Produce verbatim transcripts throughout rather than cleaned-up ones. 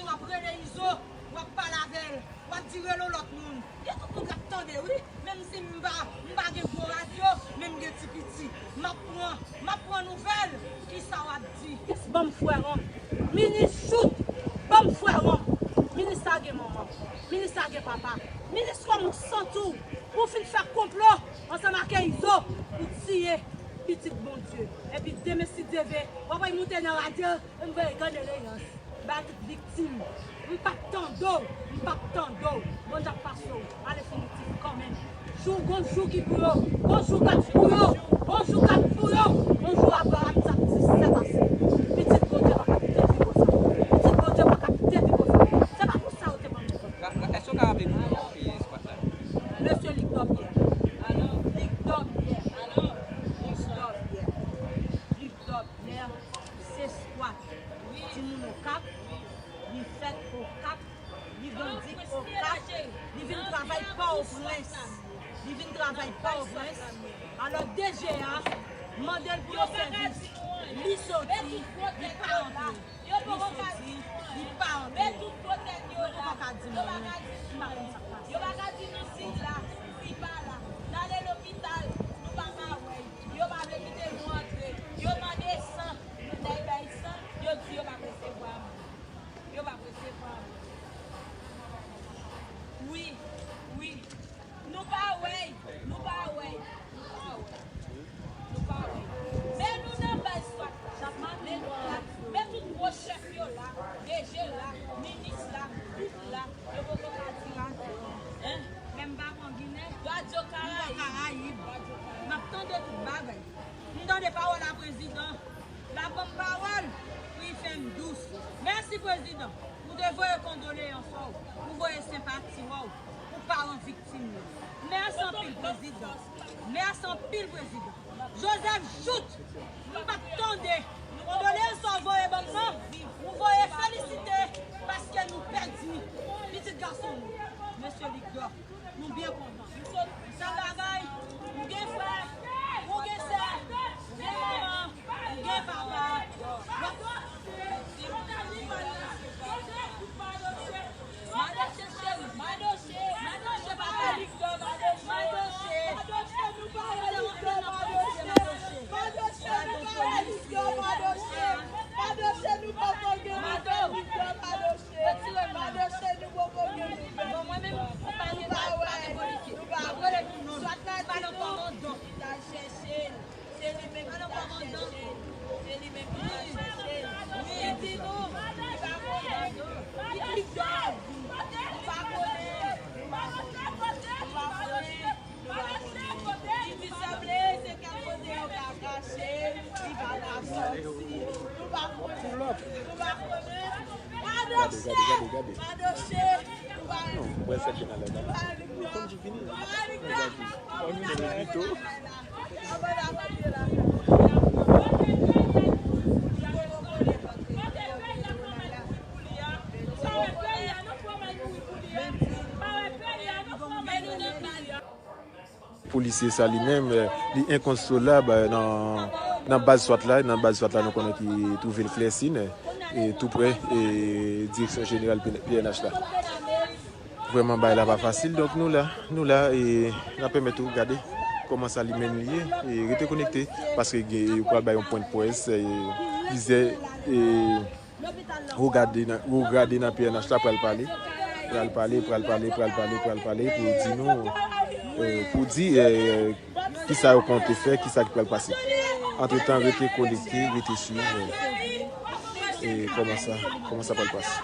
W ap rele Izo, w ap pale avè l, w ap di rele yon lòt moun. Gen tout moun k ap tande, wi. Menm si m pa, m pa gen gwo radyo, men m gen ti piti. M ap pran, m ap pran nouvèl, kisa w ap di. Ban m frè w. Minis Jouthe, ban m frè w. Minis sa gen manman, minis sa gen papa. Minis kòman w santi w pou w fin fè konplo ansanm ak Izo pou tiye pitit Bondye. Epi demen si Dye vle, w ap moute nan radyo, m voye kondoleyans ba tout viktim. M p ap tande w, m p ap tande w. Bondye ap pase w a lenfinitif kanmenm. Jou, gon jou ki pou yo, gon jou k ap pou yo, gon jou k ap pou yo, gon jou Abraram t ap di sèt ase. Pitit Bondye pa ka kite pi konsa. Pitit Bondye pa ka kite pi konsa. Se pa pou sa yo te ban nou vòt. Ra-, ra-, èske w ka raple nou non ki espas la? Mesye Ligdò Pyè. Ligdò Pyè. Ligdò Pyè. Ligdò Pyè. Se skwat. Timoun Okap, li fèt Okap, li grandi Okap, li vin travay Pòtoprens. Li vin travay Pòtoprens. Alò, D G a mande l pou yon sèvis. Li soti, li pa antre. Li soti, li pa antre. Yo poko ka di nou anyen. M pa konn sa k pase. Yo pa ka di nou si l la, si l pa la. N ale lopital, nou pa ka wè l. Yo pa vle kite nou antre. Yo mande san. Lè yo bay san, yo di yo p ap resevwa moun. Yo p ap resevwa moun. Wi, wi. Nou pa wè, nou pa wè, nou pa wè. Nou pa wè. Men nou nan baz swat la. Men nou la. Men tout gwo chèf yo la. D G la, minis la, tout la. Yo poko ka di anyen. Men m pa konn ginen. Radyo Karayib. Radyo Karayib. M ap tande tout bagay. M tande pawòl a prezidan. L ap ban m pawòl pou l fè m dous. Mèsi, prezidan. Ou te voye kondoleyans w, ou voye senpati w pou paran viktim yo. Mèsi anpil, prezidan. Mèsi anpil, prezidan. Joseph Jouthe, m p ap tande kondoleyans w voye ban m nan. Ou voye felisite paske nou pèdi pitit gason nou, mesye Ligdò. Nou byen kontan. Sa bagay, ou gen frè, ou gen sè, ou gen manman, ou gen papa. Madoche cheri, Madoche, Madoche papa Ligdò, Madoche, Madoche, Madoche nou pa wè Ligdò, Madoche, Madoche nou pa wè Ligdò, Madoche, Madoche nou poko gen nouvèl Ligdò, Madoche. Madoche nou poko gen nouvèl. Bon, mwen menm, m pa gen, pa gen politik. M ap rele pou non l. M pa nan kòmandan. Li t al chèche l. Se li menm ki t al chèche l. Se li menm ki t al chèche l. Li di nou, li pa konnen. Li di nou, nou pa konnen. Nou pa konnen. Li di sanble se kèk kote yo ka kache, li pa ka sòti. Nou pa konnen. Nou pa konnen. Madoche! Madoche! Nou pa, nou pa, nou pa, nou pa. Polisye sa li menm, eh, li enkonsolab, eh, nan, nan baz swat la. Nan baz swat la, nou konnen ki twouve l Klèsin, eh, e tou prè, eh, direksyon jeneral P N H la. Vrèman, bagay la pa fasil, donk nou la, nou la, e n ap pèmèt ou gade kòman sa li menm li ye, e rete konekte, paske gen, yo pral bay yon pwen de près, e plizyè, e wo grade nan, wo grade nan P N H la pral pale, pral pale, pral pale, pral pale, pral pale pou di nou, eh, pou di, eh, kisa yo konte fè, kisa ki pral pase. Antretan, rete konekte, rete swiv, eh, kòman sa, kòman sa pral pase.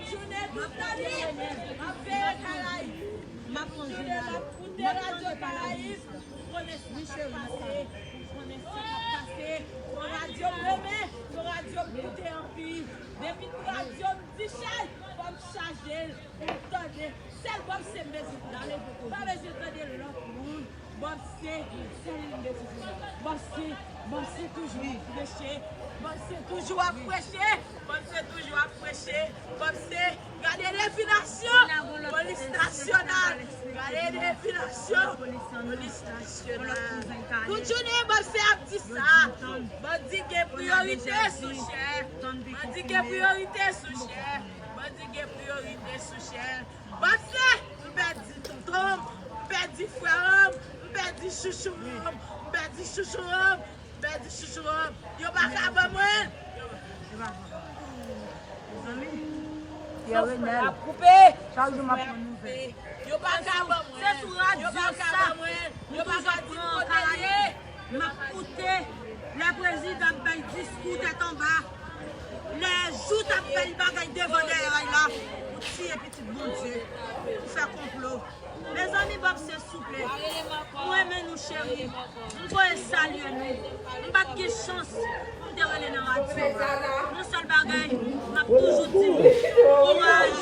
Jounen tout ane, m ap veye Karayib. Jounen m ap koute radyo Karayib. Ou konnen sa k ap pase. Ou konnen sa k ap pase. Se yon radyo m renmen. Se yon radyo m koute anpil. Depi radyo m di chay, fò m chaje l pou m tande. Sèl Bòb se m bezwen tande. M pa bezwen tande lòt moun. Bòb se, se li m bezwen tande. Bòb se, Bòb se toujou ap preche. Bòb se toujou ap preche. Bòb se toujou ap preche. Bòb se, gade refilasyon. Polis nasyonal. Pale de vilaj yo, polis nasyonal. Tout jounen, bandi ap di sa. Bandi gen priyorite sou chè. Bandi gen priyorite sou chè. Bandi gen priyorite sou chè. Bandi, m pèdi tonton m, m pèdi frè m, m pèdi chouchou m, m pèdi chouchou m. Pèdi chouchou an, yo pa ka ban mwen. Mezanmi, Pierre Renel, ap koupe. Chak jou m ap pran nouvèl. Yo pa ka ban mwen. Se sou radyo sa. Yo pa ka di m kote l ye. M ap koute lè prezidan ap bay diskou tèt anba. Lè Jout ap bay bagay devan dèyè a la pou tiye pitit Bondye, pou fè konplo. Mezanmi, Bob, se souple. Mwen renmen nou, cheri. M voye salye nou. M pa t gen chans pou m te rele nan radyo. Yon sèl bagay, m ap toujou di nou, kouraj,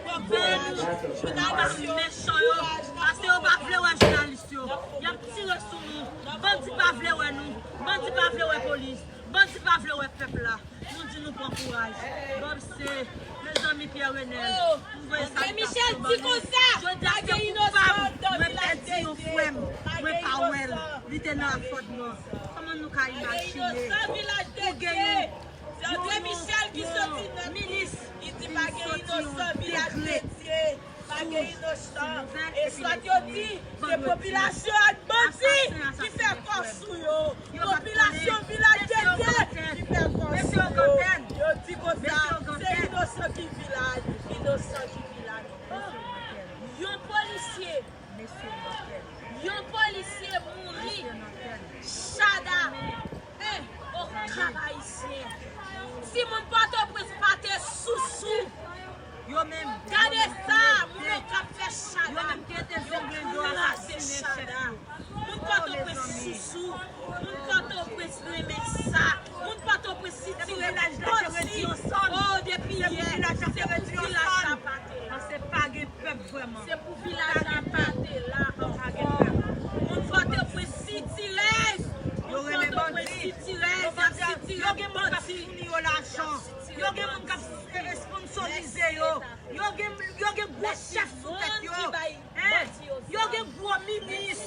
kanpe nou, pou n ap bat mechan yo, paske yo pa vle wè jounalis yo. Y ap tire sou nou. Bandi pa vle wè nou. Bandi pa vle wè polis. Bandi pa vle wè pèp la. Nou di nou pran kouraj. Bob se, mezanmi, Pierre Renel. M voye salye pou nou. Jodi a se koupab. Mwen pèdi yon frè m. Mwen pa wè l. Li te nan afòdman. Kòman nou ka imajine pou gen yon, yon, yon, yon minis ki soti yon degre. Pa gen inosan. E swat yo di, se popilasyon ak bandi ki fè kò sou yo. Popilasyon Vilaj de Dye ki fè kò sou yo. Yo di konsa, se inosan ki vilaj, inosan ki vilaj. Yon polisye, yon polisye mouri. Chada. Eh, o kap ayisyen. Timoun Pòtoprens pa te sousou. Yo menm. Gade sa, moun yo k ap fè chada. Yo menm ki rete zenglendo asasinen chèf yo. Moun Pòtoprens sousou. Moun Pòtoprens renmen sa. Moun Pòtoprens sitirè bandi. Oh, depi yè, se pou vilaj la pa te la. Paske pa gen pèp vrèman. Se pou vilaj la pa te la ankò. Moun Pòtoprens sitirè. Yo renmen bandi. Yo gen moun k ap founi yo lajan. Yo gen moun k ap, eh, sponsorize yo. Yo gen, yo gen gwo chèf sou tèt yo. Hein? Yo gen gwo minis.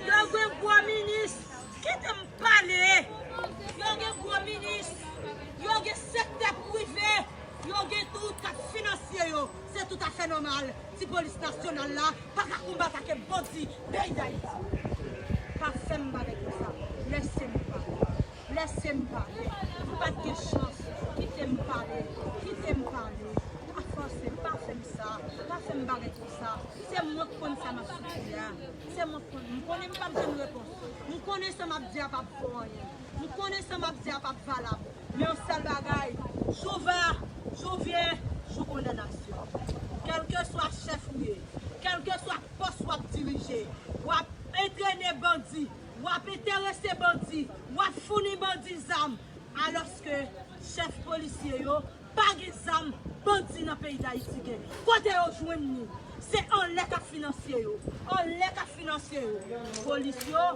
Yo gen gwo minis. Kite m pale. Yo gen gwo minis. Yo gen sektè prive. Yo gen tout kat finansye yo. Se toutafè nòmal. Ti polis nasyonal la pa ka konbat ak bandi peyi Dayiti. Pa fè m bagay konsa. Lèse m pale. Lèse m pale. M pa t gen chans. Kite m pale. Kite m pale. Pa fòse m. Pa fè m sa. Pa fè m bagay konsa. Se mwen k konn sa m ap soufri a. Se mwen k konn. M konnen m p ap jwenn repons. M konnen sa m ap di a p ap vo anyen. M konnen sa m ap di a p ap valab. Men yon sèl bagay, jou va, jou vyen, jou kondanasyon. Kèlkeswa chèf ou ye, kèlkeswa pòs w ap dirije, w ap antrene bandi, w ap enterese bandi, w ap founi bandi zam, alòske chèf polisye yo pa gen zam bandi nan peyi Dayiti gen. Kote yo jwenn li? Se anlè k ap finansye yo. Anlè k ap finansye yo. Polis yo.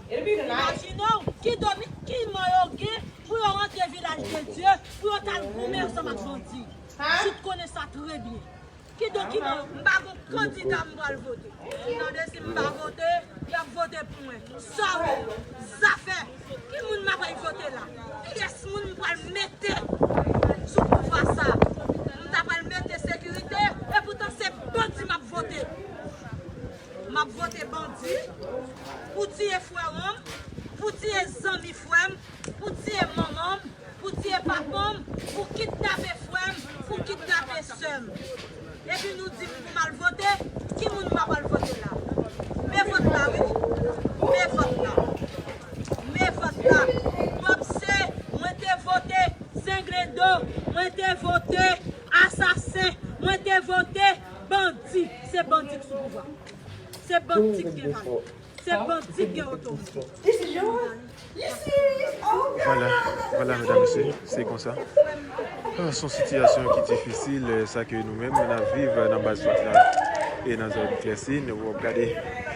Imajine w, ki domi, ki man yo gen pou yo rantre Vilaj de Dye, pou yo t al goumen ansanm ak bandi. Jout konnen sa trè byen. Kidonk, ki man yo, m pa gon kandida m pral vote. Tande, si m pa vote, y ap vote pou mwen. Sorry. Zafè. Ki moun m ap al vote la? Kiyès moun m pral mete sou pouvwa sa? M ta pral mete sekirite, epoutan se bandi m ap vote. M ap vote bandi pou tiye frè m, pou tiye zanmi frè m, pou tiye manman m, pou tiye papa m, pou kidnape frè m, pou kidnape sè m. Epi nou di m pou m al vote, ki moun m ap al vote la? Men vòt la, wi. Men vòt la. Men vòt la. Bob se, mwen te vote zenglendo, mwen te vote asasen, mwen te vote bandi. Se bandi k sou pouvwa. Se bandi k gen valè. Se bandi k gen otorite. Vwala, vwala, medam, mesye, se konsa. Ah, se yon sitiyasyon ki difisil, eh, sa ke nou menm n ap viv nan baz swat la e nan zòn Klèsin, w ap gade.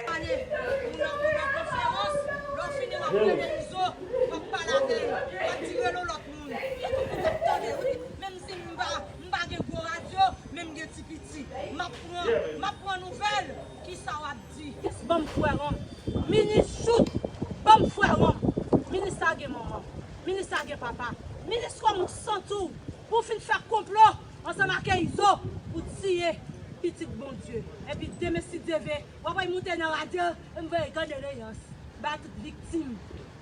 Pale, ou nan, ou nan konferans, lè w fini w ap pale Izo, w ap pale avè l, w ap di rele yon lòt moun. Gen tout moun k ap tande, wi. Menm si m pa, m pa gen gwo radyo, men m gen ti piti. M ap pran, m ap pran nouvèl. Kisa w ap di? Ban m frè w. Minis Jouthe, ban m frè w. Minis sa gen manman. Minis sa gen papa. Minis, kòman w santi w pou w fin fè konplo ansanm ak Izo pou tiye pitit Bondye? Epi demen, si Dye vle, w ap moute nan radyo, m voye kondoleyans ba tout viktim.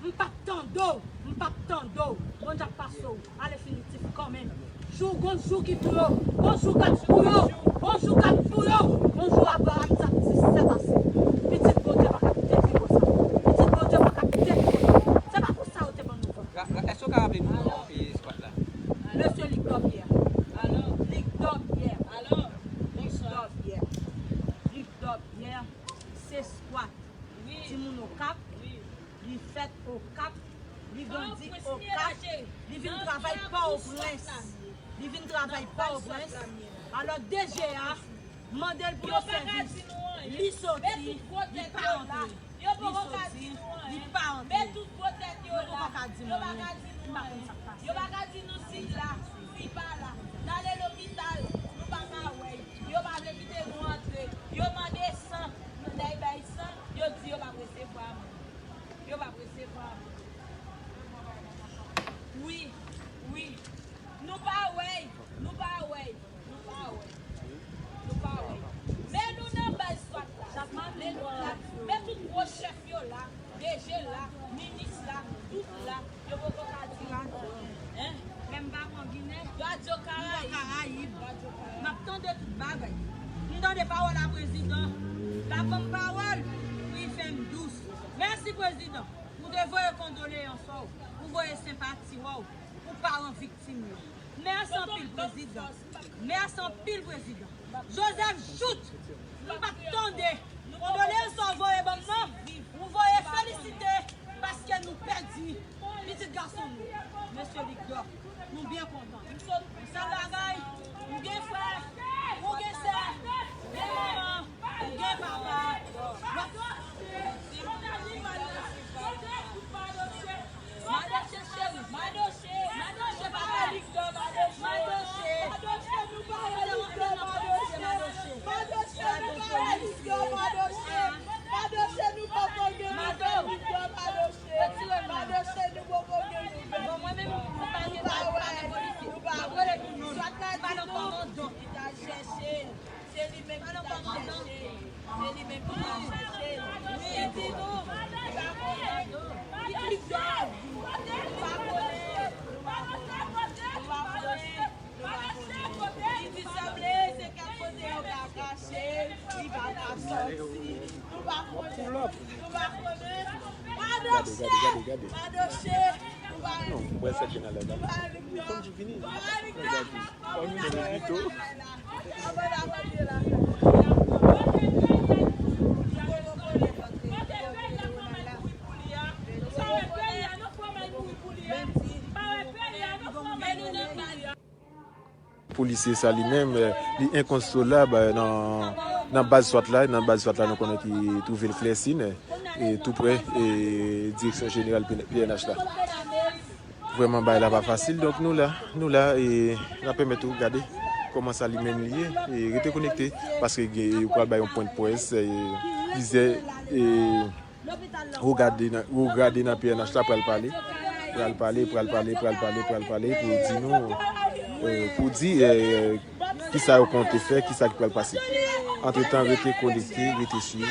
M p ap tande w, m p ap tande w. Bondye ap pase w alefinitif kanmenm. Jou, gon jou ki pou yo, gon jou k ap pou yo, gon jou k ap pou yo, gon jou Abraram t ap di sèt ase. Pitit Bondye pa ka kite pi konsa. Pitit Bondye pa ka kite pi konsa. Se pa pou sa yo te ban nou vant. Ra-, ra-, èske w ka raple nou non, e, squat la? Mesye Ligdò Pyè. Ligdò Pyè. Ligdò Pyè. Ligdò Pyè. Se squat. Timoun Okap. Li fèt Okap, li grandi Okap, li vin travay Pòtoprens. Li vin travay Pòtoprens. Alò, D G a mande l pou yon sèvis. Li soti, li pa antre. Li soti, li pa antre. Nou poko ka di nou anyen. M pa konn sa k pase. Yo pa ka di nou si l la, si l pa la. N ale lopital, nou pa ka wè l. Yo pa vle kite nou antre. Yo mande san, nou lè bay san, yo di yo p ap resevwa moun. Yo p ap resevwa moun. Wi, wi. Nou pa wè, nou pa wè, nou pa wè. Nou pa wè. Men nou nan baz swat la. Men nou la. Men tout gwo chèf yo la. D G la, minis la, tout la. Yo poko ka di nou anyen. Hein? Men m pa konn Ginen. Radyo Karayib. Radyo Karayib. M ap tande tout bagay. M tande pawòl a prezidan. L ap ban m pawòl pou l fè m dous. Mèsi, prezidan. Ou te voye kondoleyans ou, ou voye senpati ou pou paran viktim yo. Mèsi anpil, prezidan. Mèsi anpil, prezidan. Joseph Jouthe, m pa t tande kondoleyans ou voye ban m nan. Ou voye felisite paske nou pèdi pitit gason nou. Mesye Ligdò, nou byen kontan. Yon sèl bagay, ou gen frè, ou gen sè, ou gen manman, ou gen papa. W ap Madoche cheri, Madoche, Madoche, papa Ligdò, Madoche, Madoche, nou pa wè Ligdò, Madoche, Madoche, nou pa wè Ligdò, Madoche, Madoche, nou poko gen nouvèl Ligdò, Madoche, Madoche, nou poko gen nouvèl Ligdò, nou pa wè, nou pa wè, swa t la di nou, li t al chèche. Se li menm ki t al chèche. Se li menm ki t al chèche. Li di nou, li pa konnen. Li di nou, nou pa konnen. Nou pa konnen. Nou pa konnen. Nou pa konnen. Li di sanble se kèk kote yo ka kache l, li pa ka sòti. Nou pa konnen. Nou pa konnen. Madoche! Madoche! Nou pa, nou pa konnen. Nou pa konnen. Polisye sa li menm, eh, li enkonsolab, eh, nan, nan baz swat la. Nan baz swat la, nou konnen ki twouve l Klèsin, eh, tou prè, eh, direksyon jeneral P N H la. Vrèman, bagay la pa fasil. Donk, nou la, nou la, e n ap pèmèt ou gade kòman sa li menm li ye. E rete konekte, paske gen, yo pral bay yon pwen de près, e, plizyè, e, wo grade nan, wo grade nan P N H la pral pale, pral pale, pral pale, pral pale, pral pale, pou di nou, e, pou di, e, kisa yo konte fè, kisa ki pral pase. Antretan, rete konekte, rete swiv, e,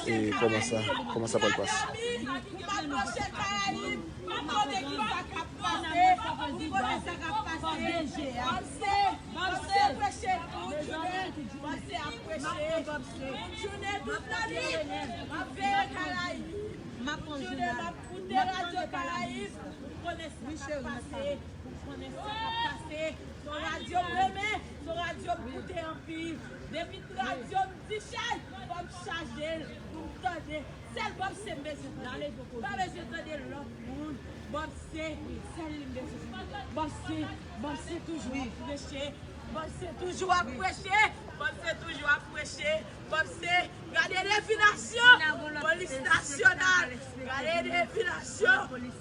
e, kòman sa, kòman sa pral pase. M ap tande kisa k ap pase. Ou konnen sa k ap pase. Bòpse, Bòpse preche tout jounen. Bòpse ap preche tout jounen, tout lane. M ap veye Karayib. Tout jounen m ap koute radyo Karayib. Ou konnen sa k ap pase. Ou konnen sa k ap pase. Se yon radyo m renmen. Se yon radyo m koute anpil. Depi radyo m di chay, fò m chaje l pou m tande. Sèl Bòpse m bezwen tande. M pa bezwen tande lòt moun. Bòpse, sèl li m bezwen tande. Bòpse, Bòpse toujou ap preche. Bòb se toujou ap preche, Bòb se toujou ap preche, Bòb se, gade definasyon, polis nasyonal, gade definasyon, polis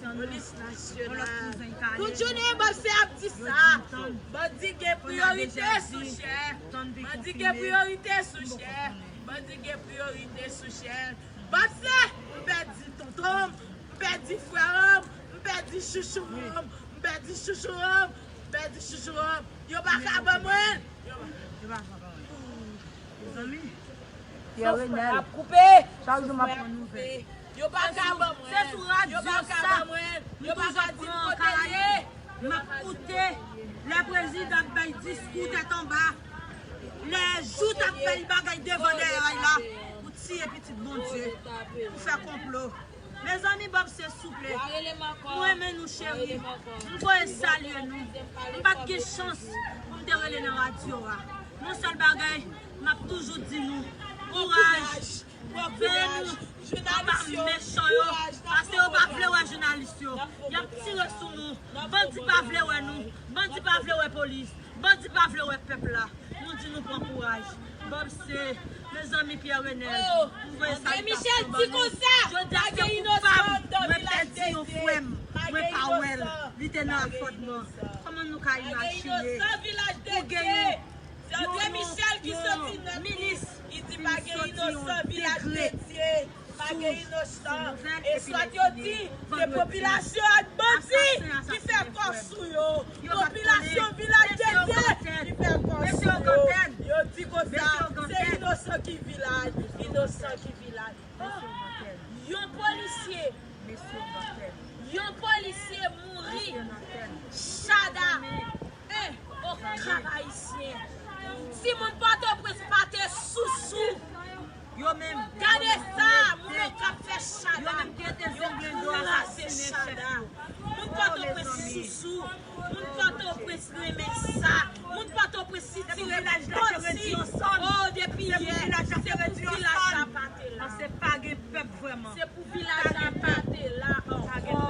nasyonal. Tout jounen Bòb se ap di sa, bandi gen priyorite sou chè, bandi gen priyorite sou chè, bandi gen priyorite sou chè. Bòb se, m pèdi tonton m, m pèdi frè m, m pèdi chouchou m, m pèdi chouchou m, m pèdi chouchou m. Yo pa ka ban mwen l. Yo pa ka ban mwen l. Mezanmi. Pierre Renel. Chak jou m ap pran nouvèl. Yo pa ka ban mwen l. Se sou radyo sa m toujou ap pran Karayib. M ap koute lè prezidan ap bay diskou tèt anba. Lè Jouthe ap bay bagay devan dèyè a la pou tiye pitit Bondye, pou fè konplo. Mezanmi, Bòb se souple. M renmen nou, cheri. M voye salye nou. M pa t gen chans pou m te rele nan radyo a. Yon sèl bagay, m ap toujou di nou, kouraj. Veye nou anba mechan yo, paske yo pa vle wè jounalis yo. Y ap tire sou nou. Bandi pa vle wè nou. Bandi pa vle wè polis. Bandi pa vle wè pèp la. Nou di nou pran kouraj. Bòb se, mezanmi, Pierre Renel, m voye salye pou Bòb. Jodi a se koupab mwen pèdi yon frè m, mwen pa wè l, li te nan afòtman. Kòman nou ka imajine pou gen yon, yon, yon, yon minis ki vin soti yon degre. Pa gen inosan, e swat yo di se popilasyon ak bandi ki fè kò sou yo. Popilasyon Vilaj de Dye ki fè kò sou yo. Yo di konsa, se inosan ki vilaj, inosan ki vilaj. Yon polisye, yon polisye mouri. Chada, eh, o kap ayisyen. Timoun Pòtoprens pa te sousou. Yo menm, gade sa, moun yo k ap fè Chada. Yo menm ki rete Zengledo asasinen chèf yo. Moun Pòtoprens sousou. Moun Pòtoprens renmen sa. Moun Pòtoprens sitire bandi. Oh, depi yè, se pou vilaj la pa te la. Paske pa gen pèp vrèman. Se pou vilaj la pa te la ankò.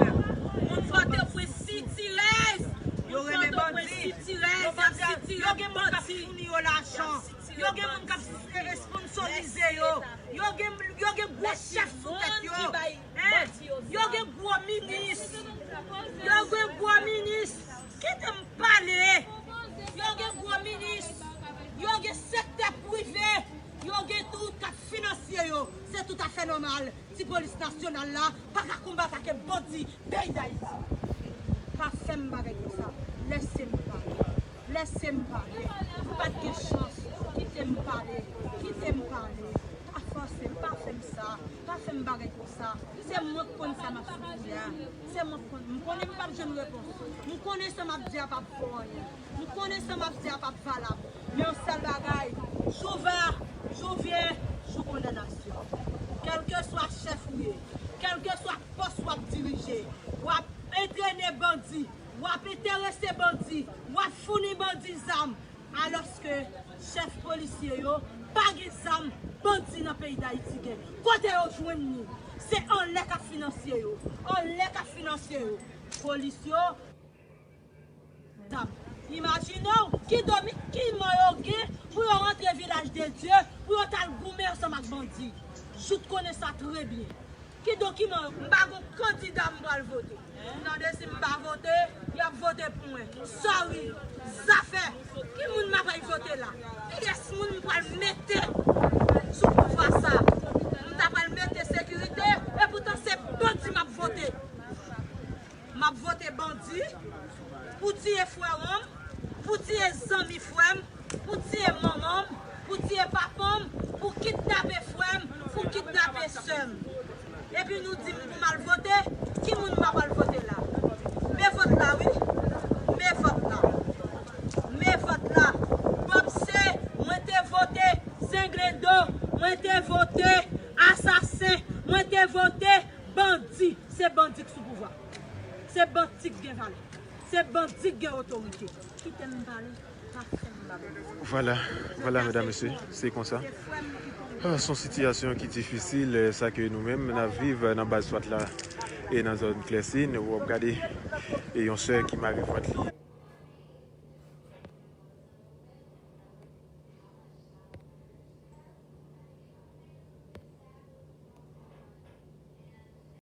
Moun Pòtoprens sitirèz. Moun Pòtoprens sitirèz, y ap sitire bandi. Yo gen moun k ap founi yo lajan. Yo gen moun k ap, eh, sponsorize yo. Yo gen, yo gen gwo chèf sou tèt yo. Hein? Yo gen gwo minis. Yo gen gwo minis. Kite m pale. Yo gen gwo minis. Yo gen sektè prive. Yo gen tout k ap finanse yo. Se tout afè nòmal. Ti polis nasyonal la pa ka konbat ak bandi peyi Dayiti. Pa fè m bagay konsa. Lèse m pale. Lèse m pale. M pa t gen chans. Kite m pale. Kite m pale. Pa fòse. Pa fè m sa. Pa fè m bagay konsa. Se mwen k konn sa m ap soufri a. Se mwen k konn. M konnen m p ap jwenn repons. M konnen sa m ap di a p ap vo anyen. M konnen sa m ap di a p ap valab. Men yon sèl bagay, jou va, jou vyen, jou kondanasyon. Kèlkeswa chèf ou ye, kèlkeswa pòs w ap dirije, w ap antrene bandi, w ap enterese bandi, w ap founi bandi zam, alòske chèf polisye yo pa gen zam bandi nan peyi Dayiti gen. Kote yo jwenn li? Se anlè k ap finanse yo. Anlè k ap finanse yo. Polis yo, zam. Imajine w ki domi, ki mò yo gen pou yo rantre Vilaj de Dye, pou yo t al goumen ansanm ak bandi. Jouthe konnen sa trè byen. Ki dokiman yo? M pa gon kandida m pral vote. Tande, si m pa vote, y ap vote pou mwen. Sorry. Zafè. Ki moun m ap al vote la? Kiyès moun m pral mete sou pouvwa sa? M ta pral mete sekirite, epoutan se bandi m ap vote. M ap vote bandi pou tiye frè m, pou tiye zanmi frè m, pou tiye manman m, pou tiye papa m, pou kidnape frè m, pou kidnape sè m. Epi nou di m pou m al vote, ki moun m ap al vote la? Men vòt la, wi. Men vòt la. Men vòt la. Bòb se, mwen te vote zenglendo, mwen te vote asasen, mwen te vote bandi. Se bandi k sou pouvwa. Se bandi k gen valè. Se bandi k gen otorite. Kite m pale, pa fè m bagay. Vwala, vwala, medam, mesye, se konsa. Ah, se yon sitiyasyon ki difisil, eh, sa ke nou menm n ap viv, eh, nan baz swat la e nan zòn Klèsin, w ap gade, e yon sè ki mare vant li.